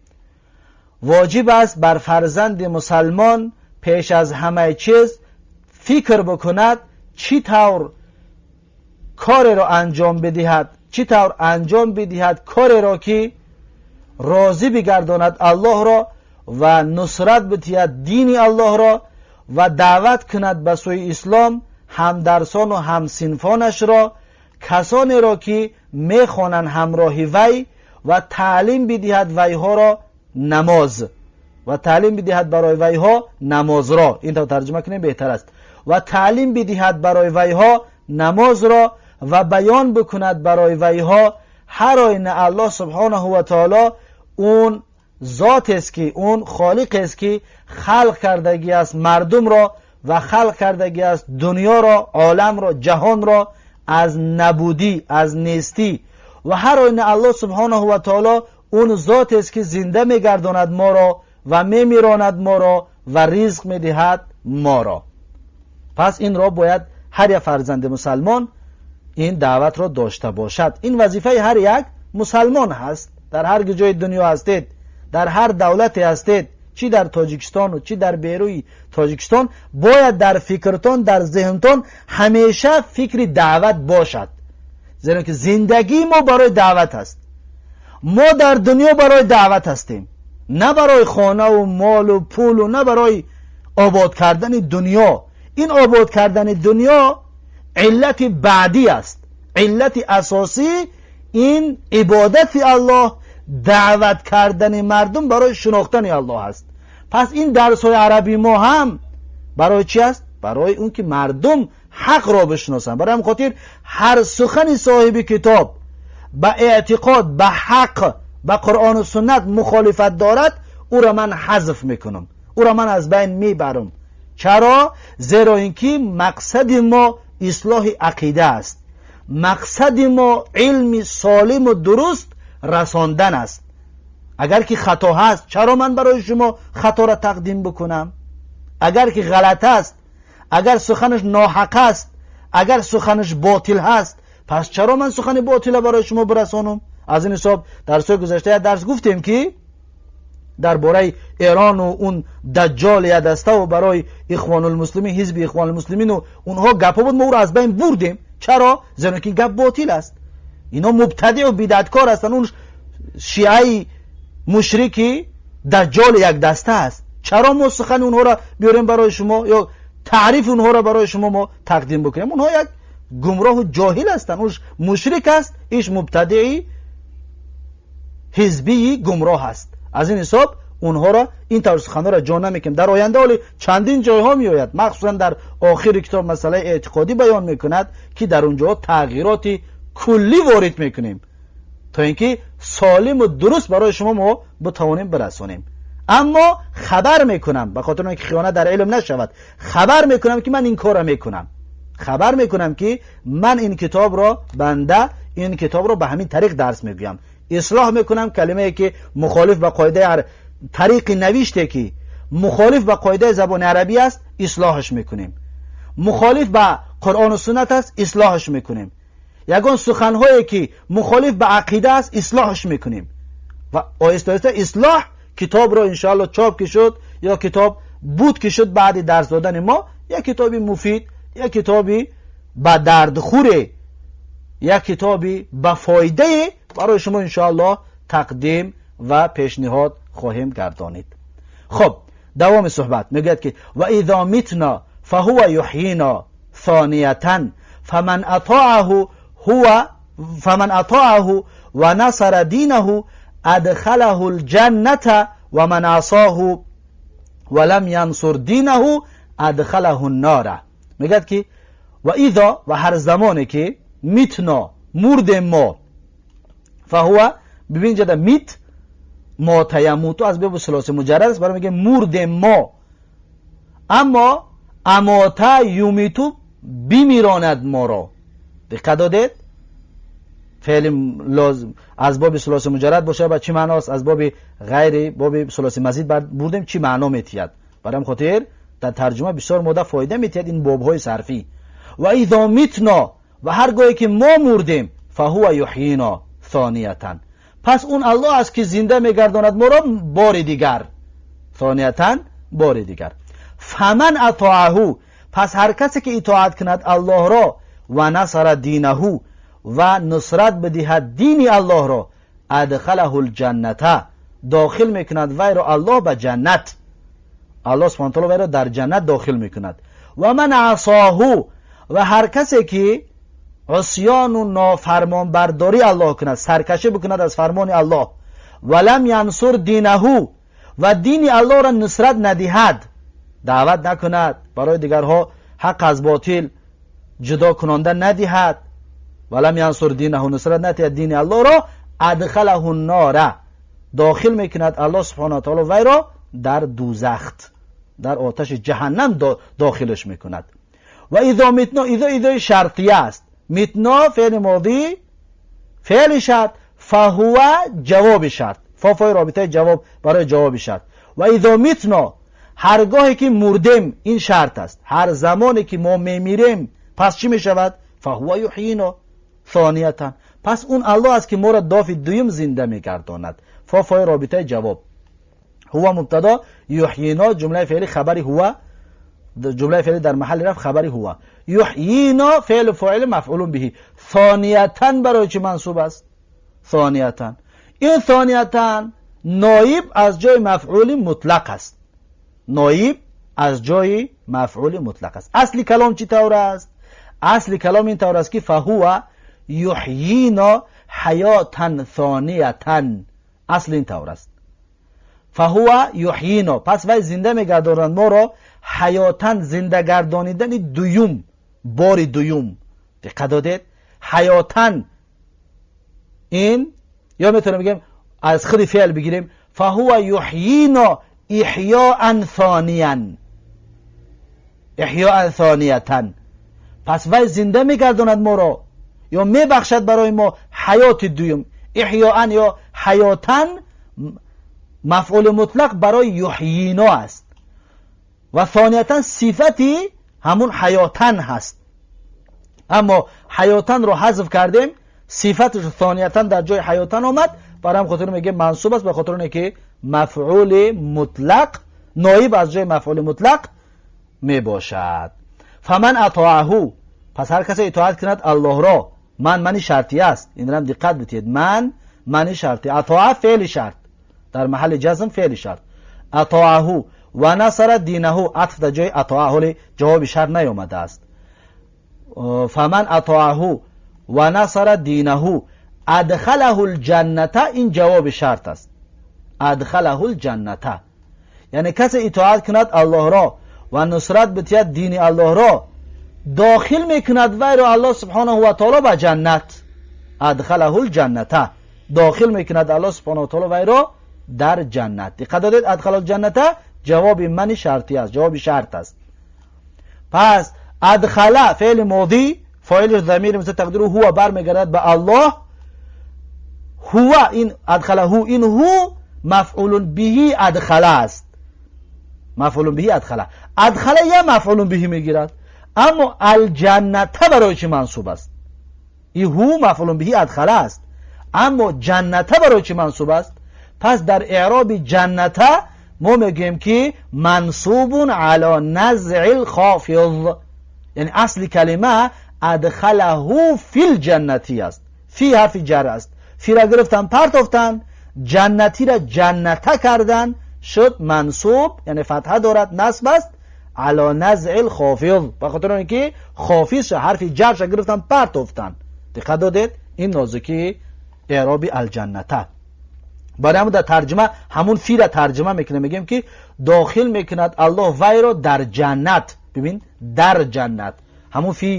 واجب است بر فرزند مسلمان پیش از همه چیز فکر بکند چی طور کار را انجام بدهد، چی طور انجام بدهد کاری را که راضی بگرداند الله را و نصرت بدهد دین الله را و دعوت کند به سوی اسلام همدرسان و همصنفانش را، کسانی را که میخوانند همراه وی، و تعلیم بدهد ویها را نماز و تعلیم بدهد برای ویها نماز را. این تا ترجمه کنیم بهتر است. و تعلیم بدهد برای ویها نماز را و بیان بکند برای ویها هر آینه الله سبحانه و تعالی اون ذات است که اون خالق است که خلق کردگی است مردم را و خلق کردگی است دنیا را، عالم را، جهان را از نبودی، از نیستی. و هر آینه الله سبحانه و تعالی اون ذات است که زنده میگرداند ما را و میمیراند ما را و رزق میدهد ما را. پس این را باید هر یک فرزند مسلمان این دعوت را داشته باشد. این وظیفه هر یک مسلمان هست. در هر جای دنیا هستید، در هر دولتی هستید، چی در تاجیکستان و چی در بیروی تاجیکستان، باید در فکرتان، در ذهنتان همیشه فکر دعوت باشد، زیرا که زندگی ما برای دعوت است. ما در دنیا برای دعوت هستیم، نه برای خانه و مال و پول و نه برای آباد کردن دنیا. این آباد کردن دنیا علت بعدی است. علت اساسی این عبادت الله، دعوت کردن مردم برای شناختن الله است. پس این درس های عربی ما هم برای چی است؟ برای اون که مردم حق را بشناسند. برای همین خاطر هر سخن صاحب کتاب به اعتقاد به حق، به قرآن و سنت مخالفت دارد، او را من حذف میکنم، او را من از بین میبرم. چرا؟ زیرا اینکه مقصد ما اصلاح عقیده است، مقصد ما علم سالم و درست رساندن است. اگر که خطا هست، چرا من برای شما خطا را تقدیم بکنم؟ اگر که غلط است، اگر سخنش ناحق است، اگر سخنش باطل هست، پس چرا من سخن باطل برای شما برسانم؟ از این حساب در سال گذشته درس گفتیم که درباره ایران و اون دجال یا دسته و برای اخوان المسلمین، حزب اخوان المسلمین و اونها گپ بود، ما او را از بین بردیم. چرا؟ زیرا که گپ باطل است. اینا مبتدع و بدعتکار هستند. اون شیعه مشرکی دجال یک دسته است. چرا ما سخن اونها را بیاریم برای شما یا تعریف اونها را برای شما ما تقدیم بکنیم؟ اونها یک گمراه و جاهل هستند. اونش مشرک است، ایش مبتدعی حزبی گمراه است. از این حساب اونها را این طور سخنها را جا نمیکنیم. در آینده ولی چندین جایها میآید، مخصوصا در آخر کتاب مسئله اعتقادی بیان میکند که در اونجا تغییرات کلی وارد میکنیم تا اینکه سالم و درست برای شما ما بتوانیم برسانیم. اما خبر میکنم، به خاطر اینکه خیانت در علم نشود، خبر میکنم که من این کار را میکنم، خبر میکنم که من این کتاب را، بنده این کتاب را به همین طریق درس میگویم، اصلاح میکنم کلمه ای که مخالف با قاعده طریق نوشته که مخالف با قاعده زبان عربی است، اصلاحش میکنیم. مخالف با قرآن و سنت است، اصلاحش میکنیم. یگان سخنهایی که مخالف به عقیده است، اصلاحش میکنیم. و آهسته آهسته اصلاح کتاب را انشاءالله چاپ که شد یا کتاب بود که شد، بعد درس دادن ما یک کتابی مفید، یک کتابی به دردخوره، یک کتابی به فایده برای شما انشاءالله تقدیم و پیشنهاد خواهیم گردانید. خب دوام صحبت میگوید که و اذا متنا فهو یحیینا ثانیة فمن اطاعه هو فمن اطاعه و نصر دینه ادخله الجنة و من عصاه ولم ینصر دینه ادخله النار. میگد که و اذا و هر زمانی که متنا مرد ما، فهو ببین جدا میت ما تیموتو از باب ثلاثی مجرد است، برای میگه مرد ما. اما اماته یمیتو بمیراند ما را. دقت دادید؟ فعل لازم از باب ثلاثی مجرد باشه با چی معناست، از باب غیر باب ثلاثی مزید بردیم چی معنا میتید. برام خاطر در ترجمه بسیار ماده فایده میتید این بابهای صرفی. و اذا متنا و هرگاهی که ما مردیم، فهو یحیینا ثانیة، پس اون الله است که زنده میگرداند ما را بار دیگر، ثانیة بار دیگر. فمن اطاعه، پس هر کسی که اطاعت کند الله را، و نصر دینه و نصرت بدهد دین الله را، ادخله الجنة، داخل میکند وی را الله به جنت. الله سبحانه وتعالی وی را در جنت داخل میکند. و من عصاه و هر کسی که عصیان و نافرمان برداری الله کند، سرکشی بکند از فرمان الله، ولم ینصر دینه و دین الله را نصرت ندهد، دعوت نکند برای دیگرها، حق از باطل جدا کننده ندهد، ولم ینصر دینه نصرت ندهد دین الله را، ادخله النار، داخل میکند الله سبحانه و تعالی وی را در دوزخ. дар оташи ҷаҳаннам дохилаш мекунад. Ва изо митно, изо изои шартия аст. Митно феъли модӣ, феъли шарт, фаҳува ҷавоби шарт, фо фои робитаи ҷавоб барои ҷавоби шарт. Ва изо митно, ҳаргоҳе ки мурдем, ин шарт аст, ҳар замоне ки мо мемирем, пас чӣ мешавад? Фаҳува юҳйино сониятан, пас он Аллоҳ аст ки моро дофи дуюм зинда мегардонад. Фо фои робитаи ҷавоб, ҳува мубтадо, юҳйино ҷумлаи феъли хабари ҳува, ҷумлаи феъли дар маҳалли раф хабари ҳува. Юҳйино феълу фоили мафъулун биҳи. Сониятан барои чӣ мансуб аст? Сониятан, ин сониятан ноиб аз ҷои мафъули мутлақ аст, ноиб аз ҷои мафъули мутлақ аст. Асли калом чӣ тавр аст? Асли калом ин тавр аст ки фаҳува юҳйино ҳаётан сониятан, асл ин тавр аст. Фаҳува юҳйино, пас вай зинда мегардонад моро, ҳаётан зинда гардонидани дуюм, бори дуюм. Диққат додед? Ҳаётан ин ё метавонем бигем, аз худи феъл бигирем, фаҳува юҳйино иҳёан сониян, иҳёан сониятан, пас вай зинда мегардонад моро ё мебахшад барои мо ҳаёти дуюм. Иҳёан ё ҳаётан мафъули мутлақ барои юҳйино аст ва сониятан сифати ҳамун ҳаётан ҳаст. Аммо ҳаётанро ҳазф кардем, сифаташ сониятан дар ҷои ҳаётан омад. Барои ҳам хотир мегӯем мансуб аст, ба хотир оне ки мафъули мутлақ ноиб аз ҷои мафъули мутлақ мебошад. Фаман атоаҳу, пас ҳар касе итоат кунад Аллоҳро. Ман мани шартия аст, инрам диққат битиҳед. Ман мани шарти, атоа феъли шарт дар маҳалли ҷазм, феъли шарт. Атоаҳу ва насара динаҳу, атф дар ҷои атоа, ҳоли ҷавоби шарт наёмадааст. Фаман атоаҳу ва насара динаҳу адхалаҳу лҷанната, ин ҷавоби шарт аст. Адхалаҳу лҷанната, яъне касе итоат кунад Аллоҳро ва нусрат битиҳад дини Аллоҳро, дохил мекунад вайро Аллоҳ субҳонаҳу ва таоло ба ҷаннат. Адхалаҳу лҷанната, дохил мекунад Аллоҳ субҳонаҳу ва таоло вайро дар ҷаннат. Диққат додед? Адхалаҳу лҷанната ҷавоби мани шартӣ аст, ҷавоби шарт аст. Пас адхала феъли модӣ, фоилиш замири мустатир тақдиру ҳува, бармегардад ба Аллоҳ. Ҳува ин адхалаҳу, ин ҳу мафъулун биҳи адхала аст, мафъулун биҳи адхала. Адхала я мафъулун биҳи мегирад, аммо алҷанната барои чӣ мансуб аст? И ҳу мафъулун биҳи адхала аст, аммо ҷанната барои чӣ мансуб аст? Пас дар эъроби ҷанната мо мегӯем ки мансубун ало назъи лхофиз, яъне асли калима адхалаҳу фил ҷаннати аст. Фи ҳарфи ҷар аст, фира гирифтан, партофтан, ҷаннатира ҷанната кардан, шуд мансуб, яъне фатҳа дорад, насб аст ало назъи лхофиз, ба хотир оне ки хофизша, ҳарфи ҷарша гирифтан, партофтан. Диққат додед? Ин нозикии эъроби алҷанната. Барои ҳамун дар тарҷима ҳамун фира тарҷима мекунем, мегӯем ки дохил мекунад Аллоҳ вайро дар ҷаннат. Бибин, дар ҷаннат ҳамун фи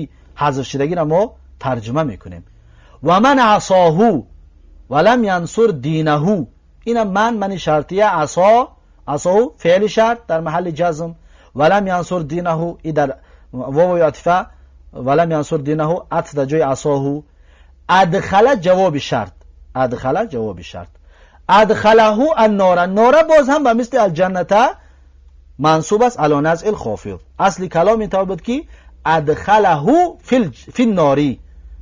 ҳазфшудагиро мо тарҷима мекунем. Ва ман асоҳу ва лам янсур динаҳу, ина ман мани шартия, асо, асоҳу феъли шарт дар маҳалли ҷазм, ва лам янсур динаҳу и дар вовои атифа, ва лам янсур динаҳу атф дар ҷои асоҳу. Адхала ҷавоби шарт, адхала ҷавоби шарт, адхалаҳу аннора, нора боз ҳам ба мисли алҷанната мансуб аст ало назъи лхофид. Асли калом ин тавр буд ки адхалаҳу фи нори,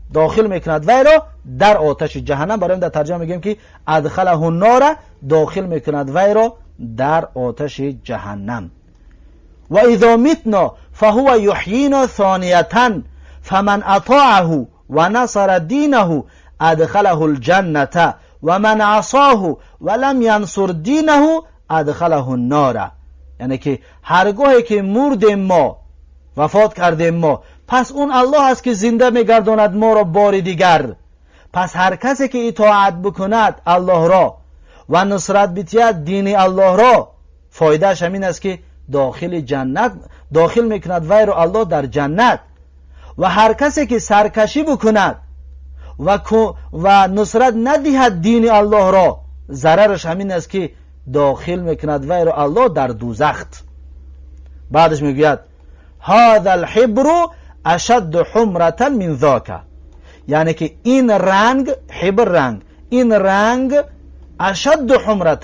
дохил мекунад вайро дар оташи ҷаҳаннам. Барои дар тарҷима мегӯем ки адхалаҳу нора, дохил мекунад вайро дар оташи ҷаҳаннам. Ва изо митно фаҳува юҳйино сониятан фаман атоаҳу ва насара динаҳу адхалаҳу лҷанната ва ман асоҳу ва лам янсур динаҳу адхалаҳу нора. Яъне ки ҳаргоҳе ки мурдем мо, вафот кардем мо, пас он Аллоҳ аст ки зинда мегардонад моро бори дигар. Пас ҳар касе ки итоат бикунад Аллоҳро ва нусрат битиҳад дини Аллоҳро, фоидааш ҳамин аст ки дохили ҷаннат, дохил мекунад вайро Аллоҳ дар ҷаннат. Ва ҳар касе ки саркашӣ бикунад ва нусрат надиҳад дини Аллоҳро, зарараш ҳамин аст ки дохил мекунад вайро Аллоҳ дар дузахт. Баъдаш мегӯяд: ҳаза алҳибру ашадду ҳумратан мин зока, яъне ки ин ранг, ҳибр ранг, ин ранг ашадду ҳумратан.